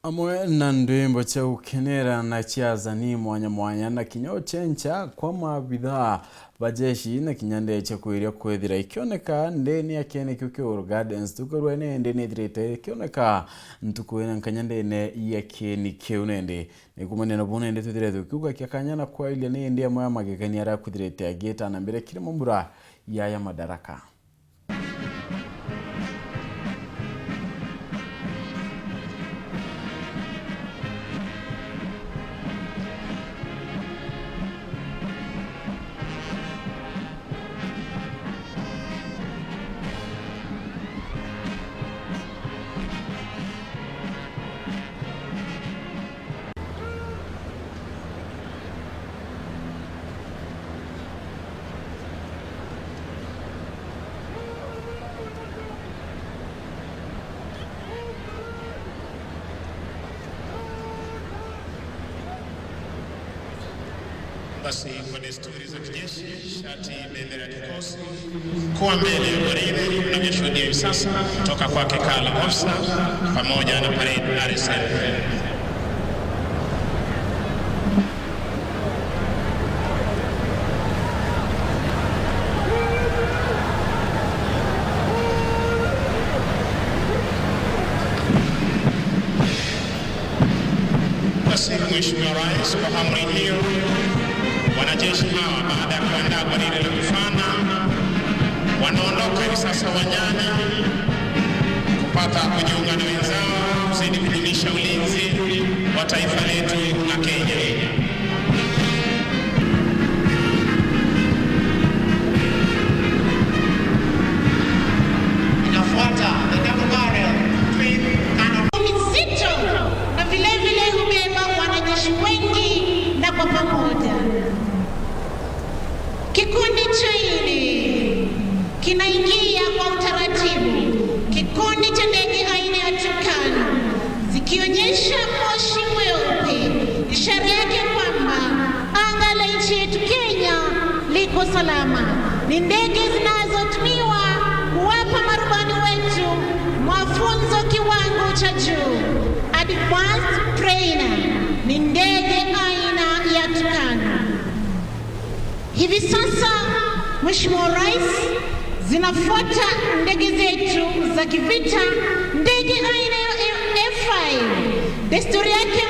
Amwe na ndwimbo cha ukenera na chiazani mwanya mwanya na kinyo chencha kwa mabidhaa bajeshi na kinyande cha kuiria kwethira ikioneka ndeni ya kene kyo Uhuru Gardens tukorwe nende nithirite ikioneka ntukuena nkanyandene ya keni keu nende nikumanena bunende twithire tukiuga kia kanya na kwailia nende amwe ya magegania aria kwithirite agieta na mbere kirimo mbura ya madaraka. Basi kwa desturi za kijeshi, shati bendera ya kikosi kuwa mbele ya gwaride unavyoshuhudia hivi sasa kutoka kwake Kala Officer pamoja na parade RSM. Basi Mheshimiwa Rais, kwa amri hiyo wanajeshi hawa baada ya kuandaa gwaride la kufana wanaondoka hivi sasa uwanjani kupata kujiunga na wenzao kuzidi kudumisha ulinzi wa taifa letu la Kenya. Inafuata the double barrel twin cannon. Mizito na vile vile hubeba wanajeshi wengi na kwa pamoja. Kikundi cha nne kinaingia kwa utaratibu. Kikundi cha ndege aina ya Tucano zikionyesha moshi mweupe, ishara yake kwamba anga la nchi yetu Kenya liko salama. Ni ndege zinazotumiwa kuwapa marubani wetu mafunzo kiwango cha juu. Advanced trainer ni ndege aina ya Tucano. Hivi sasa Mheshimiwa Rais, zinafuata ndege zetu za kivita, ndege aina ya F5. Desturi yake